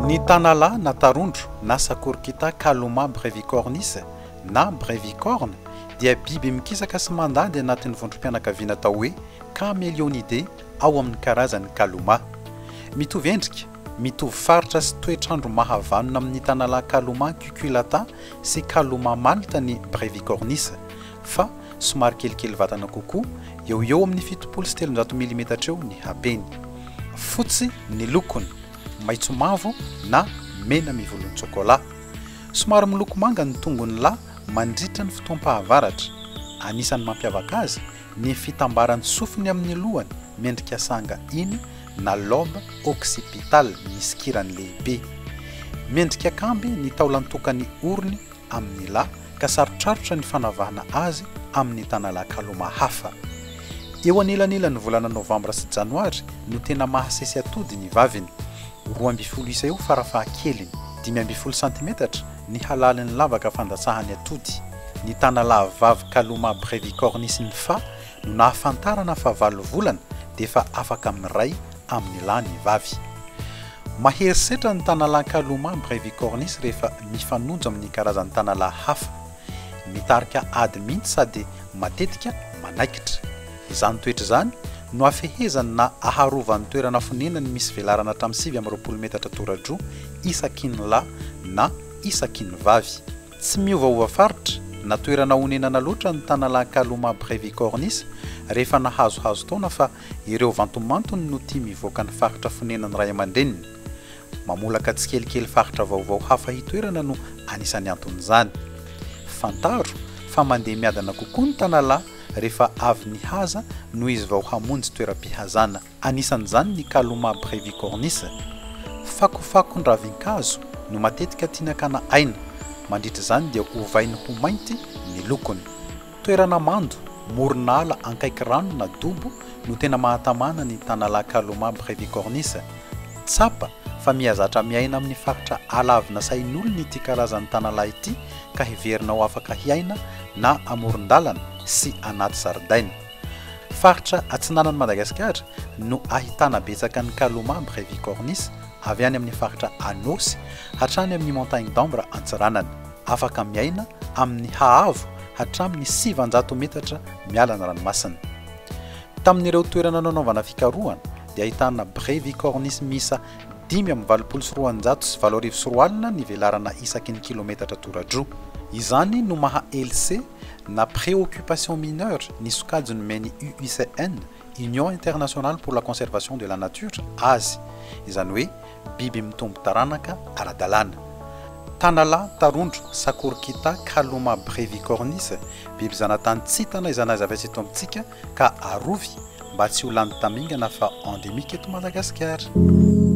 Ny tanalahy na tarondro na Sakorikita Calumma brevicornis na brevicorne dia biby mikisaka sy mandady anatin'ny vondrom-pianakaviana atao hoe Chamaeleonidae ao amin'ny karazany Calumma. Mitovy endrika, mitovy faritra sy toetr'andro mahavanona amin'ny tanalahy Calumma cucullata sy Calumma malta ny brevicornis, fa somary kelikely vatana kokoa, eo ho eo amin'ny 370 milimetatra eo ny habeny. Fotsy ny lokony, maitso mavo na mena mivolontsôkôlà. Somary miloko manga ny tongony lahy mandritra ny fotoam-pahavaratra. Anisan'ny mampiavaka azy ny fitambaran'ny sofiny amin'ny lohany miendrika sanga iny na lobe occipital misy kirany lehibe. Miendrika kamby ny taolan-tokan'ny orony amin'ny lahy ka sarotrarotra ny fanavahana azy amin'ny tanalahy kaloma hafa. Eo anelanelan'ny volana novambra sy janoary no tena mahasesy atody ny vaviny. 12 isa eo farafahakeliny, 15 santimetatra, ny halalin'ny lavaka fandatsahany atody. Ny tanalahy vavy Calumma brevicornis nyfa no nahafantarana fa valo volana dia efa afaka miray amin'ny lahy ny vavy. Mahery setra ny tanalahy Calumma brevicornis rehefa mifanojo amin'ny karazan'ny tanalahy hafa. Mitarika ady mihitsy sady matetika manaikitra. Izany toetra izany no afehezany na aharovany toerana fonenany misy velarana hatramin'ny 29 metatra toradroa isaky ny lahy na isaky ny vavy. Tsy miovaova faritra na toerana onenana loatra ny tanalahy Calumma brevicornis rehefa nahazohazo taona fa ireo vantomantony no tia mivoaka ny faritra fonenan'ny ray aman-dreniny. Mamolaka tsikelikely faritra vaovao hafa hitoerana no anisan'ny anton'izany. Fantaro fa mandeha miadana kokoa ny tanalahy rehefa avy nihaza noho izy vao hamonjy toeram-pihazana. Anisan'izany ny Calumma brevicornis. Fakofakon-dravinkazo no matetika tiany hakana aina, mandritra izany dia ovainy ho mainty ny lokony. Toerana mando, moron'ala ankaiky rano na dobo no tena mahatamana ny tanalahy Calumma brevicornis. Tsapa fa mihazatra miaina amin'ny faritra ala avy nasain'olona ity karazan'ny tanalahy ity ka heverina ho afaka hiaina na amoron-dalana sy anaty zaridaina. Faritra atsinanan'i Madagasikara no ahitana betsaka ny Calumma brevicornis avy any amin'ny faritra Anôsy hatrany amin'ny Montagne d'Ambre Antsiranana. Afaka miaina amin'ny haavo hatramin'ny 900 metatra miala ny ranomasina. Tamin'ireo toerana nanaovana fikarohana dia ahitana brevicornis miisa 2085 20 ny velarana isaky ny kilometatra toradroa. Izany no maha LC na préoccupation mineure ny sokajy nomen'ny UICN, Union Internationale pour la Conservation de la Nature, azy, izany hoe biby mitombo taranaka ara-dalàna. Tanalahy, tarondro, Sakorikita, Calumma brevicornis, biby zanatany tsy hita na aiza na aiza avy aiza eto amintsika ka arovy mba tsy ho lany tamingana fa endémique eto Madagasikara.